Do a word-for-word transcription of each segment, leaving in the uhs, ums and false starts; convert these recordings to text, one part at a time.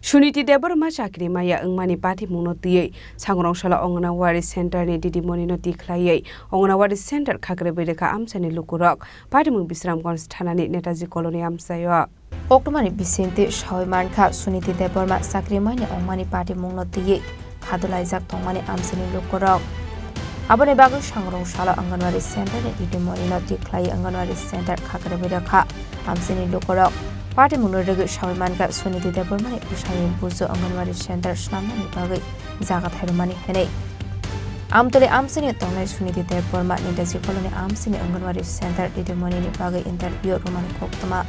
Suniti Debbarma chakri maya wngmani patimungno twiwi Sangrong salo Anganwadi Center ni didimoni no tikhlaiwi Anganwadi Center khakrwi bwrwkha amchaini lukurok. Patimung Bisramganj thanani Netaji Colony amchaio. Koktwmani bisingtwi sawi mankha Suniti Debbarma chakri manya wngmani patimungno twiwi khadulaijak tongmani amchaini lukurok. Aboni bagwi Sangrong salo Anganwadi Center ni didimoni no tikhlaiwi Anganwadi Center khakrwi bwrwkha amchaini lukurok. Patimungno rwgwi sawi mankha Suniti Debbarma ni bwsani bujo Anganwadi Center swnamnani bagwi jaga thairwmani hwnwi. Amtwlwi amchaini tongnai Suniti Debbarma Netaji Colony amchaini Anganwadi Center didimoni ni bagwi interview rwmani koktwma.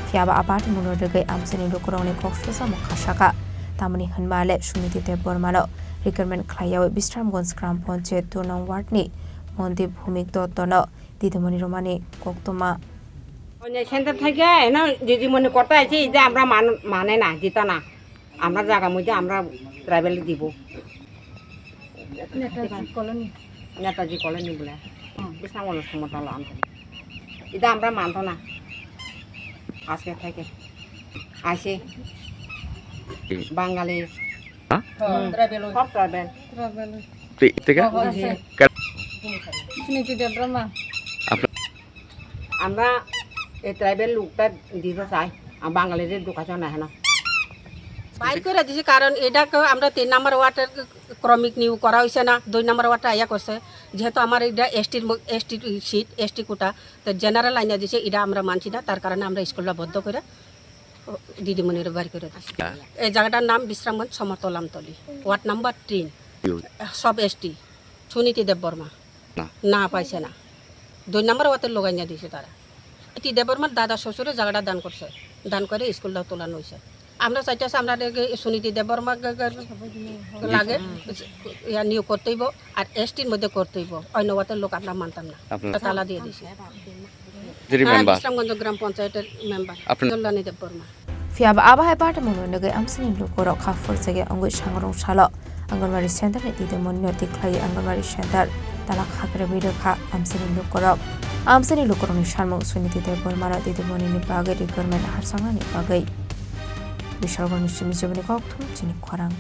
Phiya ba a patimungno rwgwi amchaini lukurokni kok sujamo khasakha. Tamoni hwnba le Suniti Debbarmano recruitment khlaiyawi Bisramganj Gram Panchayat dui nong ward ni Mondip Bhumik Dottono didimoni rwmani koktwma. Onye center theke eno didimoni kota ase, ide amra man-, mane na, jita na. Amra jaga moidhe amra tribal dibo. Netaji Colony. Netaji Colony bole. Hmm. Bisramganj Somortala amte. Ide amra manto na. Ajke theke. Aise. Bangali. Ha? Hmm. Tribal. Hop tribal. Tribal. Ti-, tiga? Oho, ase. Ka- Suniti Debbarma. Apna- Amra ei tribal lukta dibo sai. Am Bangali re duka chana hena. Bair kore dise, karon eda ko amra tin number ward er kromik niu kora hoise na, dui number ward er aya korse. Jehetu amar eda S T er mo-, S T seat, S T quota, to general line er dise eda amra manchi na, tar karone amra school lo boddo kore, o, didimoni re bair kore dise. Ya. Ei jagatar nam Bisramganj Somortala Amtoli, ward number tin, sub S T, Suniti Debbarma. না। না পাইছে না। দুই নম্বর ওয়াতে লগাইয়া দিছে তারা। এটি দেববর্মার দাদা শ্বশুরে জায়গাটা দান করছে। দান করে স্কুলটা তোলানো হয়েছে। আমরা চাইতেছি আমরা এটাকে সুনীতি দেববর্মা গ-, গ-, লাগে, ইয়া নিয়োগ করতে হইব, আর এসটির মধ্যে করতে হইব। অন্য ওয়াতের লোক আমরা মানতাম না। আপনারা তালা দিয়ে দিছি। যিনি হ্যাঁ, মেম্বার। বিশ্রামগঞ্জ গ্রাম পঞ্চায়েতের মেম্বার। আপনি কল্যাণী Debbarma. Phiya ba abo hai patimungno nugwi amchaini lukurok kha phurchagwi wngwi Sangrong salo Anganwadi Center ni didimoni no tikhlaiwi Anganwadi Center tala khakrwi rwkha amchaini lukurok. Amchaini lukurokni samung Suniti Debbarmano didimoni ni bagwi recruitment harjaknani bagwi. Bisramganj simi chiboni kokthum chini khorang.